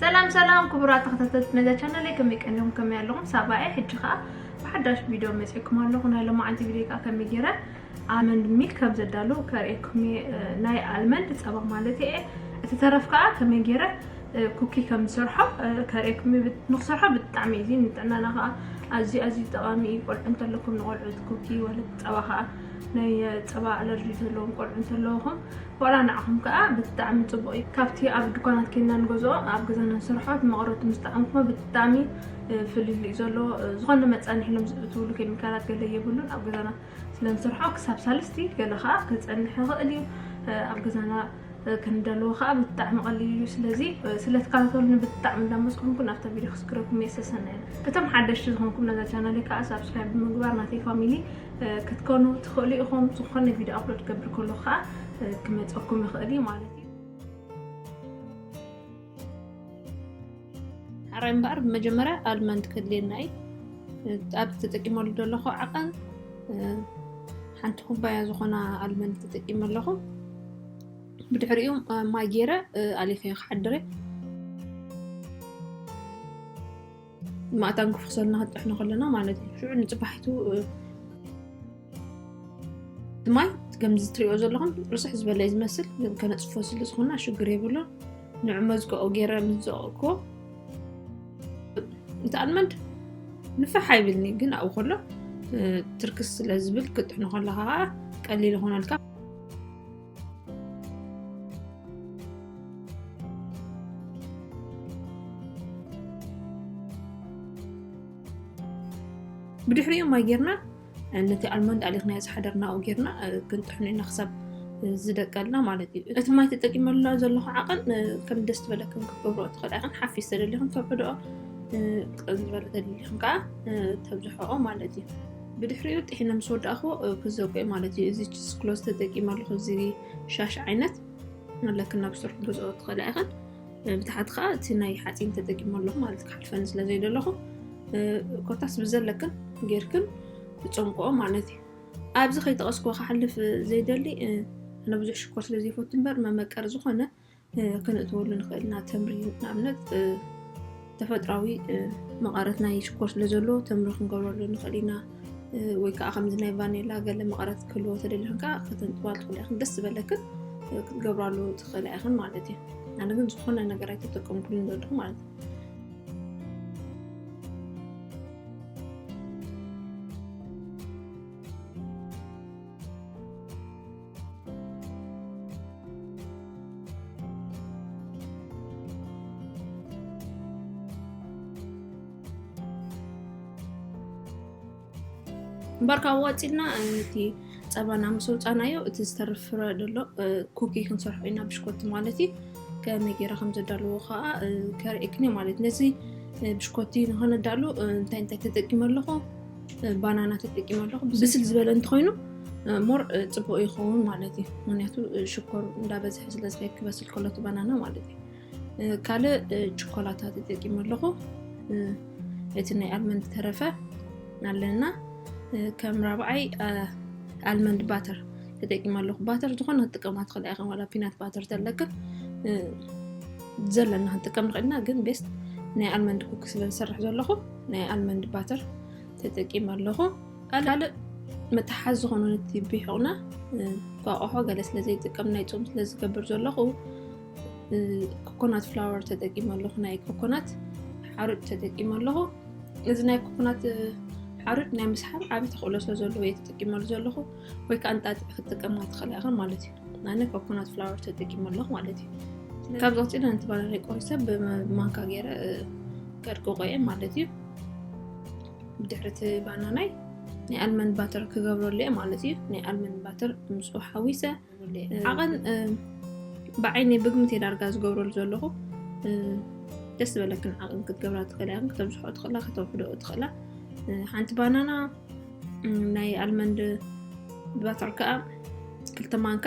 ሰላም ሰላም ክቡራት ተኸታተልቲ ነዛ ቻነለይ፣ ከመይ ቀኒኹም? ከመይ ኣለኹም? ሳባኤ ሕጂ ኸኣ ብሓዳሽ ቪድዮ መጺእኩም ኣለኹ። ናይ ሎማዓንቲ ቪድዮ ከኣ ከመይ ገይረ ኣልመንድ ሚልክ ከም ዘዳሉ ከርእየኩም እየ። እ፣ ናይ ኣልመንድ ጸባ ማለት እየ። እቲ ተረፍ ከኣ ከመይ ገይረ፣ እ፣ ኩኪ ከም ዝሰርሖ፣ እ፣ ከርእየኩም እየ። ብት-፣ ንኽሰርሖ ብጣዕሚ እዩ ንጥዕናና ከኣ ኣዝዩ ኣዝዩ ጠቓሚ እዩ። ቆልዑ እንተለኩም ንቆልዑ እቲ ኩኪ ወላ እቲ ጸባ ከኣ ናይ፣ እ፣ ጸባ ኣለርጂ ዘለዎም ቆልዑ እንተለውኹም ዋላ ንዓኹም ከኣ ብጣዕሚ ጽቡቕ እዩ። ካብቲ ኣብ ድኳናት ኬንና ንገዝኦ ኣብ ገዛና ንሰርሖ እቲ መቐረቱ ምስ ጠዓምኩሞ ብጣዕሚ፣ እ፣ ፍልልይ እዩ ዘሎ። እ፣ ዝኾነ መጻንሒ ኢሎም ዝእትውሉ ኬሚካላት ገለ የብሉን። ኣብ ገዛና ስለ ንሰርሖ ክሳብ ሳልስቲ ገለ ከኣ ክጸንሕ ይኽእል እዩ። እ፣ ኣብ ገዛና፣ እ፣ ክንዳለዎ ከኣ ብጣዕሚ ቀሊል እዩ። ስለዚ፣ እ፣ ስለ ትከታተሉኒ ብጣዕሚ እንዳመስገንኩ ናብታ ቪድዮ ክስግረኩም እየ። ሰሰናዩ። እቶም ሓደሽቲ ዝኾንኩም ነዛ ቻነለይ ከኣ ሳብስክራይብ ብምግባር ናተይ ፋሚሊ እ፣ ክትኮኑ ትኽእሉ ኢኹም። ዝኾነ ቪድዮ ኣፕሎድ ክገብር ከሎ ከኣ፣ እ፣ ክመጸኩም ይኽእል እዩ ማለት እዩ። ሕራይ እምበኣር ብመጀመርያ ኣልመንድ ከድልየና እዩ። እ፣ ኣብ ተጠቂመሉ ዘለኹ ዓቐን፣ እ፣ ሓንቲ ኩባያ ዝኾና ኣልመንድ ተጠቂመ ኣለኹ። ብድሕሪኡ፣ እ፣ ማይ ገይረ፣ እ፣ ኣሊኸዮ ክሓድር እየ። ማእታን ክፍክሰልና ክጥሕኖ ከለና ማለት እዩ። ሽዑ ንጽባሒቱ፣ እ፣ እቲ ማይ ከምዚ ትሪኦ ዘለኹም ርስሕ ዝበለ እዩ ዝመስል፣ ግን ከነጽፎ ስለ ዝኾንና ሽግር የብሉን። ንዑ መዝግኦ ገይረ ምስ ዘወቅኩዎ፣ እቲ ኣልመንድ ንፍሕ ኣይብልኒ፣ ግን ኣብኡ ከሎ፣ እ፣ ትርክስ ስለ ዝብል ክጥሕኖ ከለኻ ከኣ ቀሊል ይኾነልካ። ብድሕሪኡ ማይ ጌርና፣ እ፣ ነቲ ኣልሞንድ ኣሊኽናዮ ዝሓደርናኡ ጌርና፣ እ፣ ክንጥሕኖ ኢና ክሳብ፣ እ፣ ዝደቀልና ማለት እዩ። እቲ ማይ ተጠቂመሉ ዘለኹ ዓቐን፣ እ፣ ከም ደስ ዝበለክን ክትገብሮ ትኽእላ ኢኽን። ሓፊስ ተደሊኽን ተውሕድኦ፣ እ፣ ቅጥን ዝበለ ተደሊኽን ከኣ፣ እ፣ ተብዝሖኦ ማለት እዩ። ብድሕሪኡ ጥሒነ ምስ ወዳእኹ፣ እ፣ ክዘቁ ማለት እዩ። እዚ ቺስ ክሎዝ ተጠቂመ ኣለኹ፣ እዚ ሻሽ ዓይነት ኣለክን ናብ ስራሕ ክትገዝኦ ትኽእላ ኢኽን። እ፣ ብታሕቲ ከኣ እቲ ናይ ሓጺን ተጠቂመ ኣለኹ ማለት ክሓልፈኒ ስለ ዘይደለኹ፣ እ፣ ኮታስ ብዘለክን ጌርክን ትጸምቆኦ ማለት እዩ። ኣብዚ ከይጠቐስኩዎ ክሓልፍ ዘይደሊ፣ እ፣ ኣነ ብዙሕ ሽኮር ስለ ዘይፈቱ እምበር መመቀሪ ዝኾነ፣ እ፣ ከነእትወሉ ንኽእል ኢና። ተምሪ ንኣብነት፣ እ፣ ተፈጥራዊ፣ እ፣ መቐረት ናይ ሽኮር ስለ ዘለዎ ተምሪ ክንገብረሉ ንኽእል ኢና። እ፣ ወይ ከዓ ከምዚ ናይ ቫኔላ ገለ መቐረት ክህልዎ ተደሊኹም ከዓ ከተንጥዋ ትኽእሉ ኢኽን። ደስ ዝበለክን፣ እ፣ ክትገብራሉ ትኽእላ ኢኽን ማለት እዩ። ኣነ ግን ዝኾነ ነገር ኣይተጠቀምኩሉን ዘለኹ ማለት እዩ። እምበር ካብ ወፂና እቲ ፀባና ምስ ወፃናዮ እቲ ዝተርፍ ፍረ ደሎ፣ እ፣ ኩኪ ክንሰርሖ ኢና ብሽኮቲ ማለት እዩ። ከመይ ገይረ ከም ዘዳልዎ ከዓ፣ እ፣ ከርእየክን እየ ማለት እዩ። ነዚ፣ እ፣ ብሽኮቲ ንኸነዳሉ፣ እ፣ እንታይ እንታይ ተጠቂመ ኣለኹ? እ፣ ባናና ተጠቂመ ኣለኹ። ብስል ዝበለ እንተኾይኑ፣ እ፣ ሞር፣ እ፣ ፅቡቅ ይኸውን ማለት እዩ። ምክንያቱ፣ እ፣ ሽኮር እንዳበዝሐ ስለ ዝኸይድ ክበስል ከሎ እቲ ባናና ማለት እዩ። እ፣ ካልእ፣ እ፣ ቸኮላታ ተጠቂመ ኣለኹ። እ፣ እቲ ናይ ኣልመንድ ተረፈ ኣለና። እ፣ ከም ራብዓይ፣ እ፣ ኣልመንድ ባተር ተጠቂመ ኣለኹ። ባተር ዝኾነ ክትጥቀማ ትኽእላ ኢኽን፣ ዋላ ፒናት ባተር ተለክን፣ እ፣ ዘለና ክንጥቀም ንኽእል ኢና፣ ግን ቤስት ናይ ኣልመንድ ኩኪ ስለ ዝሰርሕ ዘለኹ ናይ ኣልመንድ ባተር ተጠቂመ ኣለኹ። ካልእ መተሓዝ ዝኾነ ነቲ ብሕቑና፣ እ፣ እንቋቑሖ ገለ ስለ ዘይጥቀም ናይ ጾም ስለ ዝገብር ዘለኹ፣ እ፣ ኮኮናት ፍላወር ተጠቂመ ኣለኹ። ናይ ኮኮናት ሓሩጭ ተጠቂመ ኣለኹ። እዚ ናይ ኮኮናት፣ እ፣ ሓሩጭ ናይ ምስሓብ ዓቢ ተኽእሎ ስለ ዘለዎ እየ ተጠቂመሉ ዘለኹ። ወይ ከኣ እንጣጢዕ ክትጥቀማ ትኽእላ ኢኽን ማለት እዩ። ኣነ ኮኮናት ፍላወር ተጠቂመ ኣለኹ ማለት እዩ። ካብዚ ቀጺለ ነቲ ባናናይ ቆሪሰ ብማንካ ገይረ፣ እ፣ ከድቅቆ እየ ማለት እዩ። ብድሕሪ እቲ ባናናይ ናይ ኣልመንድ ባተር ክገብረሉ እየ ማለት እዩ። ናይ ኣልመንድ ባተር ምስኡ ሓዊሰ ዓቐን፣ እ፣ ብዓይነይ ብግምት እየ ዳርጋ ዝገብረሉ ዘለኹ። እ፣ ደስ ዝበለክን ዓቐን ክትገብራ ትኽእላ ኢኽን፣ ክተብዝሖ ትኽእላ፣ ከተውሕደኦ ትኽእላ። እ፣ ሓንቲ ባናና፣ እ፣ ናይ ኣልመንድ ባተር ከኣ ክልተ ማንካ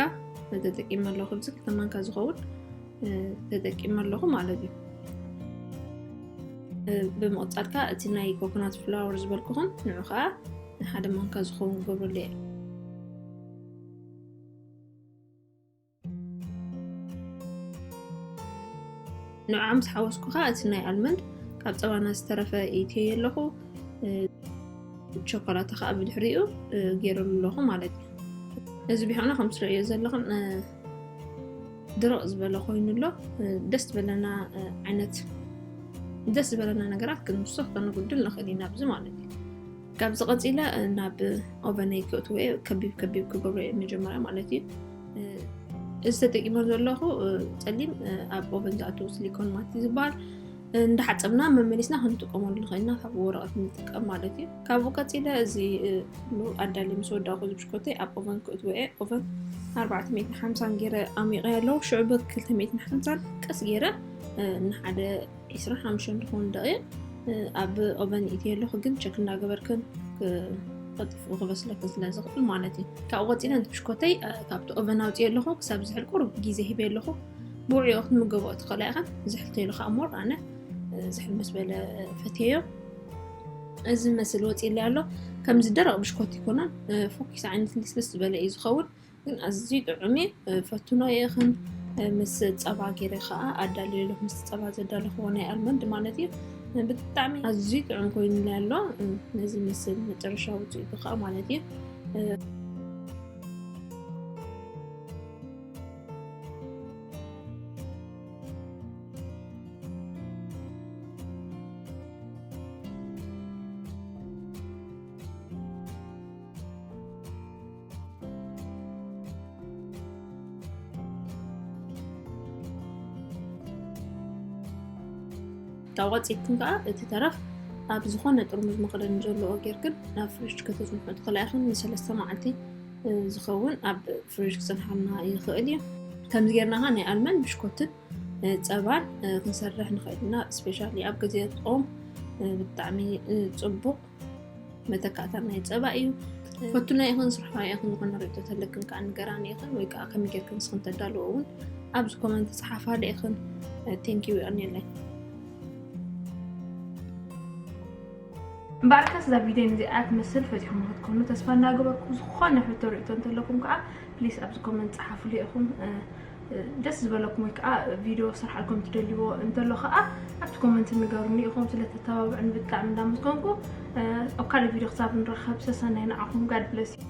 ተጠቂመ ኣለኹ። ኣብዚ ክልተ ማንካ ዝኸውን፣ እ፣ ተጠቂመ ኣለኹ ማለት እዩ። እ፣ ብምቕጻል ከኣ እቲ ናይ ኮኮናት ፍላወር ዝበልኩኹም ንዑ ከኣ ሓደ ማንካ ዝኸውን ገብረሉ እየ። ንዓ ምስ ሓወስኩ ከዓ እቲ ናይ ኣልመንድ ካብ ፀባና ዝተረፈ ኢትዮ ኣለኹ። ቸኮላታ ከዓ ብድሕሪኡ ገይረሉ ኣለኹ ማለት እዩ። እዚ ቢሆነ ከም ትርእዮ ዘለኹም ድርቕ ዝበለ ኮይኑ ኣሎ። ደስ ዝበለና ዓይነት ደስ ዝበለና ነገራት ክንውስኽ ከነጉድል ንኽእል ኢና ኣብዚ ማለት እዩ። ካብዚ ቀፂለ ናብ ኦቨነይ ክእትዎ እየ። ከቢብ ከቢብ ክገብሮ እየ መጀመርያ ማለት እዩ። እዚ ተጠቂመ ዘለኹ ፀሊም ኣብ ኦቨን ዝኣተው ስሊኮን ማቲ ዝበሃል እንዳሓፀብና መመሊስና ክንጥቀመሉ ንኽእል ኢና፣ ካብ ወረቐት ንጥቀም ማለት እዩ። ካብኡ ቀፂለ እዚ ኣዳሊ ምስ ወዳእኩ እዚ ብሽኮተይ ኣብ ኦቨን ክእትዎ እየ። ኦቨን ኣርባዕተ ሚእትን ሓምሳን ገይረ ኣሚቐ ኣለኹ። ሽዑ ብ ክልተ ሚእትን ሓምሳን ቀስ ገይረ ንሓደ ዒስራን ሓሙሽተን ዝኾኑ ደቂቕ ኣብ ኦቨን ኢትየ ኣለኹ፣ ግን ቸክ እንዳገበርክን ቀልጢፉ ክበስለክን ስለ ዝኽእል ማለት እዩ። ካብኡ ቀፂለ ነቲ ብሽኮተይ ካብቲ ኦቨን ኣውፅየ ኣለኹ። ክሳብ ዝሕል ቁሩብ ግዜ ሂበ ኣለኹ። ብውዕዮ ክትምገቦ ትኽእላ ኢኻ። ዝሕል ተይሉ ከዓ ሞር ኣነ ዝሕል ምስ በለ ፈትየዮ። እዚ መስል ወፂለ ኣሎ። ከምዚ ደረቕ ብሽኮት ይኮነን፣ ፎኪስ ዓይነት ልስልስ ዝበለ እዩ ዝኸውን። ግን ኣዝዩ ጥዑም እዩ። ፈትኖ ኢኽን ምስ ፀባ ገይረ ከዓ ኣዳልየሉ፣ ምስ ፀባ ዘዳለኽዎ ናይ ኣልመንድ ማለት እዩ። ብጣዕሚ ኣዝዩ ጥዑም ኮይኑለ ኣሎ። ነዚ ምስል መጨረሻ ውፅኢቱ ከዓ ማለት እዩ። ካብ ቀፂልክን ከዓ እቲ ተረፍ ኣብ ዝኾነ ጥርሙዝ መኽደኒ ዘለዎ ጌርክን ናብ ፍሪጅ ከተዝንሑ ትኽእላ ኢኽን። ንሰለስተ መዓልቲ ዝኸውን ኣብ ፍሪጅ ክፀንሓልና ይኽእል እዩ። ከምዚ ጌርና ከዓ ናይ ኣልመንድ ብሽኮትን ፀባን ክንሰርሕ ንኽእል ኢና። ስፔሻሊ ኣብ ግዜ ፆም ብጣዕሚ ፅቡቕ መተካእታ ናይ ፀባ እዩ። ፈትኖ ኢኽን ስርሖ ኢኽን ዝኾነ ርእቶ ተለክን ከዓ ንገራኒ ኢኽን ወይ ከዓ ከመይ ጌርክን ንስኽን ተዳልዎ እውን ኣብዚ ኮመንት ፀሓፋለ ኢኽን። ቴንኪዩ ይቐንየለይ። እምበኣርከስ እዛ ቪድዮ ንዚኣ ትመስል ፈቲኹም ክትኮኑ ተስፋ እናገበርኩ፣ ዝኾነ ሕቶ ርእቶ እንተለኩም ከዓ ፕሊስ ኣብዚ ኮመንት ፀሓፉሉ ኢኹም። ደስ ዝበለኩም ወይ ከዓ ቪድዮ ስርሓልኩም ትደልይዎ እንተሎ ከዓ ኣብቲ ኮመንት ንገሩኒ ኢኹም። ስለተተባብዑን ብጣዕሚ እንዳመስገንኩ ኣብ ካልእ ቪድዮ ክሳብ ንራኸብ ሰሰናይ ንዓኹም። God bless you።